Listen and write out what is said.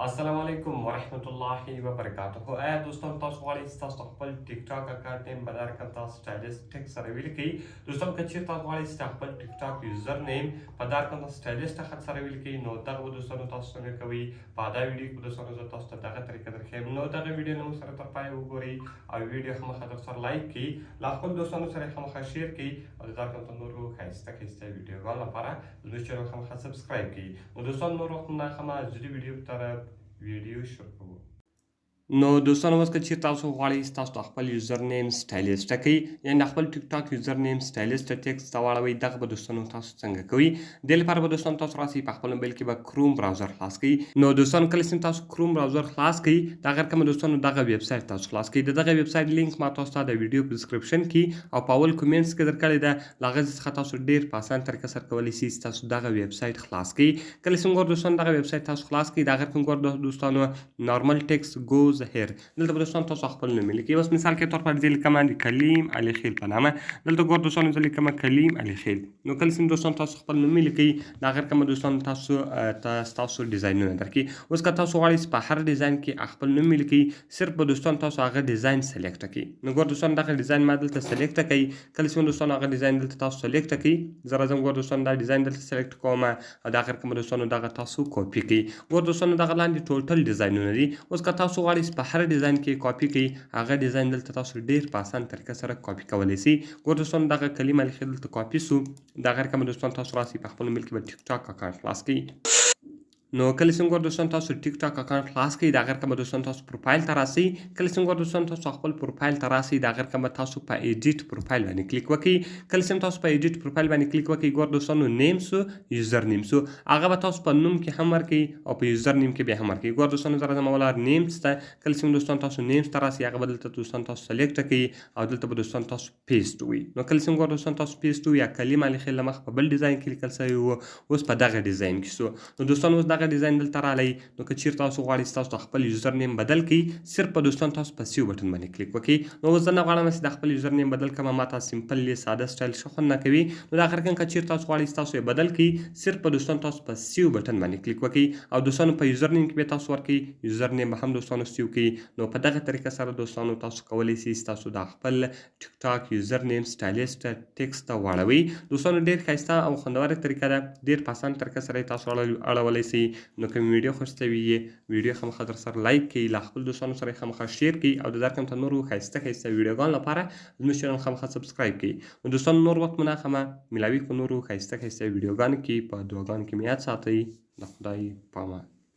السلام علیکم ورحمت الله وبرکاته. ایا دوستان، تاسو غواړئ چې تاسو خپل ټیک ټاک اکاونټ نیم بدل کړئ، تاسو سټایلیش ټیک سره ولیکئ؟ دوستان، که چیرې تاسو غواړئ چې خپل ټیک ټاک یوزر نیم په دا رقم سټایلیش خط سره ولیکئ، نو دغه به دوستانو تاسو څنګه کوئ؟ په دا ویډیو کې دوستانو زه تاسو ته دغه طریقه درښیم. نو دغه ویډیو له موږ سره تر پایه وګورئ او ویډیو خامخا در سره لایک کړئ، له خپل دوستانو سره خامخا share کړئ او د دا رقم نورو ښایسته ښایسته ویډیوګانو لپاره زموږ چینل خامخا subscribe کړئ. نو دوستان، نور وخت نه خامخا د ویډیو په طرف ویډیو شروع کوو. نو دوستانو، اوس که چیرې تاسو غواړئ تاسو د خپل یوزر نیم سټایلیش ټکی، یعنی د خپل ټیک ټاک یوزر نیم سټایلیش ټیکس ته واړوئ، دغه به دوستانو تاسو څنګه کوئ؟ دې لپاره به دوستانو تاسو راسئ، په خپل موبایل کې به کروم browser خلاص کړئ. نو دوستانو، کله چې تاسو کروم browser خلاص کړئ، دا غیر کوم دوستانو دغه ویب سایټ تاسو خلاص کړئ. د دغه ویب سایټ لینک ما تاسو ته د ویډیو په description کې او په اول comments کې درکړی ده. له هغه څخه تاسو ډیر په اسان طریقه سره کولی شئ چې تاسو دغه ویب سایټ خلاص کړئ. کله چې ګور دوستانو دغه ویب سایټ تاسو خلاص کړئ، دا غیر کوم ګور دوستانو normal text goes here، دلته به دوستان تاسو خپل نوم لیکئ. اوس مثال کې تور پر زه لیکم د کلیم علي خیل په نامه. دلته ګور دوستانو، زه لیکم کلیم علي خیل. نو کله چې دوستان تاسو خپل نوم لیکئ، دا غیر کوم دوستان تاسو ته تاسو ډیزاینونه درکړي. اوس که تاسو غواړئ چې په هر ډیزاین کې خپل نوم لیکئ، صرف به دوستان تاسو هغه ډیزاین select کړئ. نو ګور دوستان، دغه ډیزاین ما دلته select کړئ. کله چې دوستان هغه ډیزاین دلته تاسو select کړئ، زه راځم ګور دوستان دا ډیزاین دلته select کوم او دا غیر کوم دوستانو دغه تاسو کاپي کړئ. ګور دوستانو، دغه لاندې total ډیزاینونه دي. اوس که تاسو غواړئ چې په هر ډیزاین کې کاپي کړئ، هغه ډیزاین دلته تاسو ډیر په اسان طریقه سره کاپي کولی شئ. ګور دوستانو، دغه کلیم علي خیل دلته کاپي سو. دا غیر کوم دوستان تاسو راسئ، په خپل موبایل کې به ټیک ټاک اکاونټ خلاص کړئ. نو کله چې ګور دوستان تاسو ټیک ټاک اکاونټ خلاص کړئ، دا غیر کوم دوستان تاسو پروفایل ته راسئ. کله چې ګور دوستان تاسو خپل پروفایل ته راسئ، دا غیر کوم تاسو په edit profile باندې کلیک وکړئ. کله چې تاسو په edit profile باندې کلیک وکړئ، ګور دوستانو نیم سو، یوزر نیم سو، هغه به تاسو په نوم کې هم ورکړئ او په یوزر نیم کې به هم ورکړئ. ګور دوستانو، زه راځم اول names ته. کله چې دوستان تاسو names ته راسئ، هغه به دلته دوستان تاسو select کړئ او دلته به دوستان تاسو paste وي. نو کله چې ګور دوستان تاسو paste وي، یا کلیم علي خیل مخ په بل ډیزاین کې لیکل شوی وو، اوس په دغه ډیزاین کې سو. نو دوستان، اوس دغه ډیزاین دلته رالی. نو که چیرې تاسو غواړئ تاسو خپل یوزر نیم بدل کړئ، صرف په دوستان تاسو په save button باندې کلیک وکړئ. نو اوس زه نه غواړم چې د خپل یوزر نیم بدل کړم، ما ته simple ساده سټایل ښه خوند نه کوي. نو دا اخر که چیرې تاسو غواړئ تاسو یې بدل کړئ، صرف په دوستان تاسو په save button باندې کلیک وکړئ او دوستانو په یوزر نیم کې به تاسو ورکړئ، یوزر نیم به هم دوستانو save کړئ. نو په دغه طریقه سره دوستانو تاسو کولی شئ تاسو د خپل ټیک ټاک یوزر نیم سټایلیش ټیکس ته واړوئ. دوستانو، ډیر ښایسته او خوندوره طریقه ده، ډیر په اسان طریقه سره تاسو اړولی شئ. نو که ویډیو خوښ وي، ویډیو خامخا در سره لایک کړئ، له خپل دوستانو سره خامخا share کړئ او د درکم ته نورو ښایسته ښایسته ویډیوګانو لپاره زموږ چینل خامخا subscribe کړئ. نو دوستانو، نور وخت مو نه خامه ملاوي په نورو ښایسته ښایسته ویډیوګانو کې. په دعاګانو کې مې یاد ساتئ. د خدای پامان.